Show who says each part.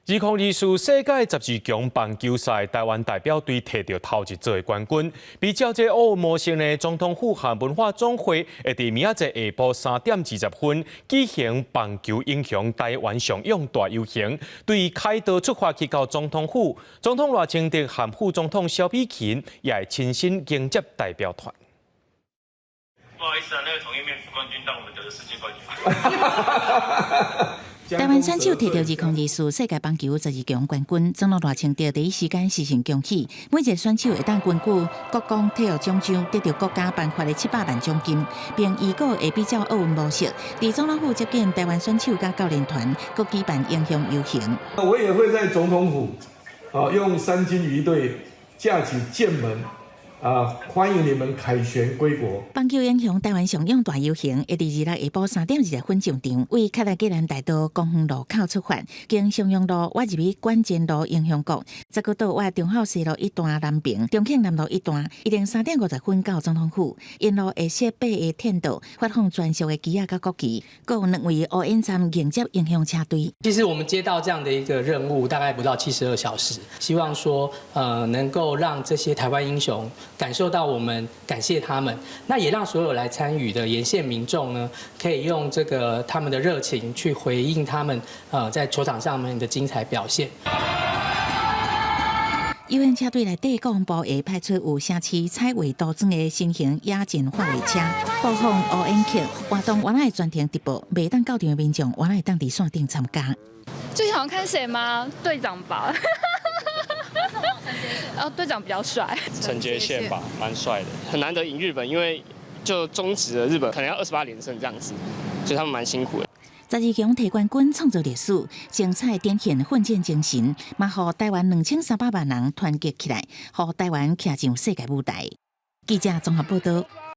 Speaker 1: 2024世界十二強棒球賽，台灣代表隊提著頭一座的冠軍。比照這奧運模式呢，總統府和文化總會會佇明仔載下晡3點20分舉行棒球英雄台灣尚勇大遊行，對凱道出發去到總統府，總統賴清德和副總統蕭美琴也會親身迎接代表團。
Speaker 2: 不好意思啊，那個統一麵副冠軍當我們得了世界冠軍。
Speaker 3: 台灣選手提著2024世界棒球十二強冠軍，總統賴清德第一時間示訊恭喜。每一個選手會當根據國光體育獎章得著國家頒發的700萬獎金，並預告會比照奧運模式，佇總統府接見台灣選手佮教練團，閣舉辦英雄遊行。
Speaker 4: 我也會在總統府啊，用三軍儀隊架起劍門。啊！歡迎你們凱旋歸國。
Speaker 3: 棒球英雄台灣尚勇大遊行，會佇26下晡3點20分上場，為卡拉吉蘭大道公園路口出發，經松陽路倚入去關前路英雄閣，再閣倒倚忠孝西路一段南平、中慶南路一段，一定3點50分到總統府。沿路會設八个天道，發放專屬的旗仔佮國旗，閣有兩位烏煙站迎接英雄車隊。
Speaker 5: 其實我們接到這樣的一個任務，大概不到72小時，希望說，能夠讓這些台灣英雄感受到我們感謝他們，那也讓所有來參與的沿線民眾呢，可以用這個他們的熱情去回應他們，在球場上面的精彩表現。
Speaker 3: 遊行車隊內底國防部會派出有城市彩繪塗裝的新型野戰化衛車，播放烏煙曲，活動原來會全程直播，袂當到場的民眾原來會當佇線頂參加。
Speaker 6: 最想看誰嗎？隊長吧。哦，隊長比較帥。
Speaker 7: 陳傑憲吧，蠻帥的，很難得贏日本，因為就終止了日本可能要28連勝這樣子，所以他們蠻辛苦的。
Speaker 3: 十二強提冠軍創造歷史，精彩展現奮戰精神，嘛予台灣2300萬人團結起來，予台灣徛上世界舞台。記者綜合報道。